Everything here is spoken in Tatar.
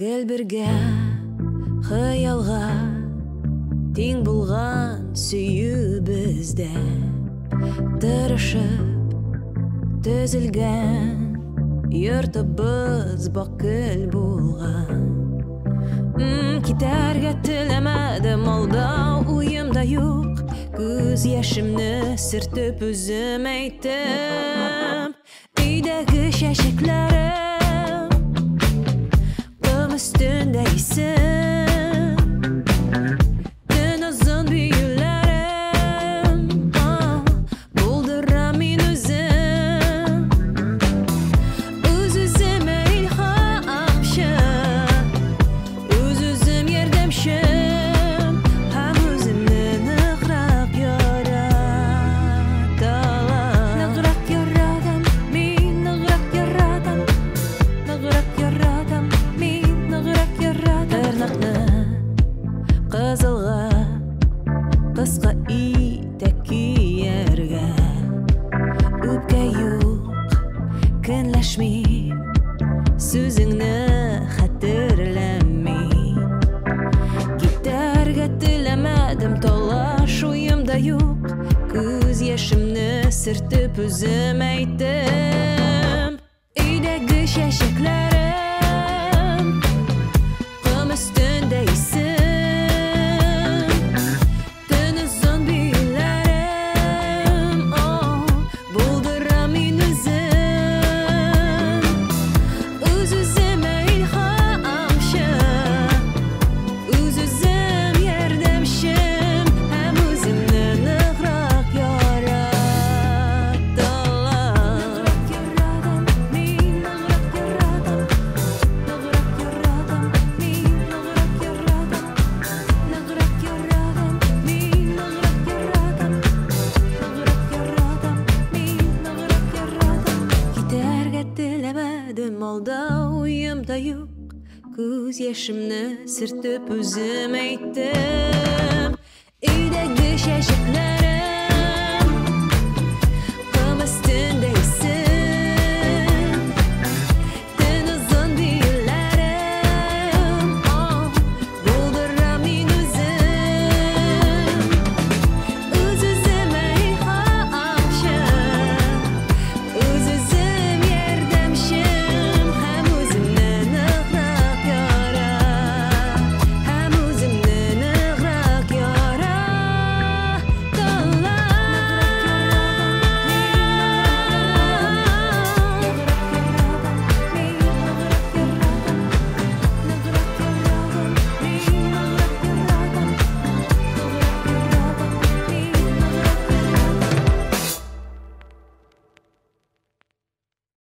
Гел бергә хыялга тиң булган сөю бездә. Тырышып төзелгән йортыбыз бакыл булган. Китәргә теләмәдем, алдау уемда юк. Күз яшемне сөртеп үзем әйттем. Өйдәге чәчәкләрем ком өстендә исем. Төн озын биюләрем, булдырам мин үзем. Үз-үземә илһамчы, үз-үзем ярдәмчем, һәм үземне ныграк яраталам. Ныграк яратам, мин ныграк яратам, ныграк яратам, мин ныграк яратам. Тырнакны кызылга кыска итәк кияргә. Үпкә юк, көнләшмим, сүзеңне хәтерләмим. Китәргә теләмәдем, талаш уемда юк. Күз яшемне сөртеп үзем әйттем. Өйдәге чәчәкләрем ком өстендә исем. Төн озын биюләрем, булдырам мин үзем. Үз-үземә илһамчы, үз-үзем ярдәмчем, һәм үземне ныграк яраталам. Ныграк яратам, мин ныграк яратам, ныграк яратам, мин ныграк яратам, ныграк яратам, мин ныграк яратам, ныграк яратам, мин ныграк яратам. Китәргә теләмәдем, алдау уемда юк. Күз яшемне сөртеп үзем әйттем. Өйдәге чәчәкләрем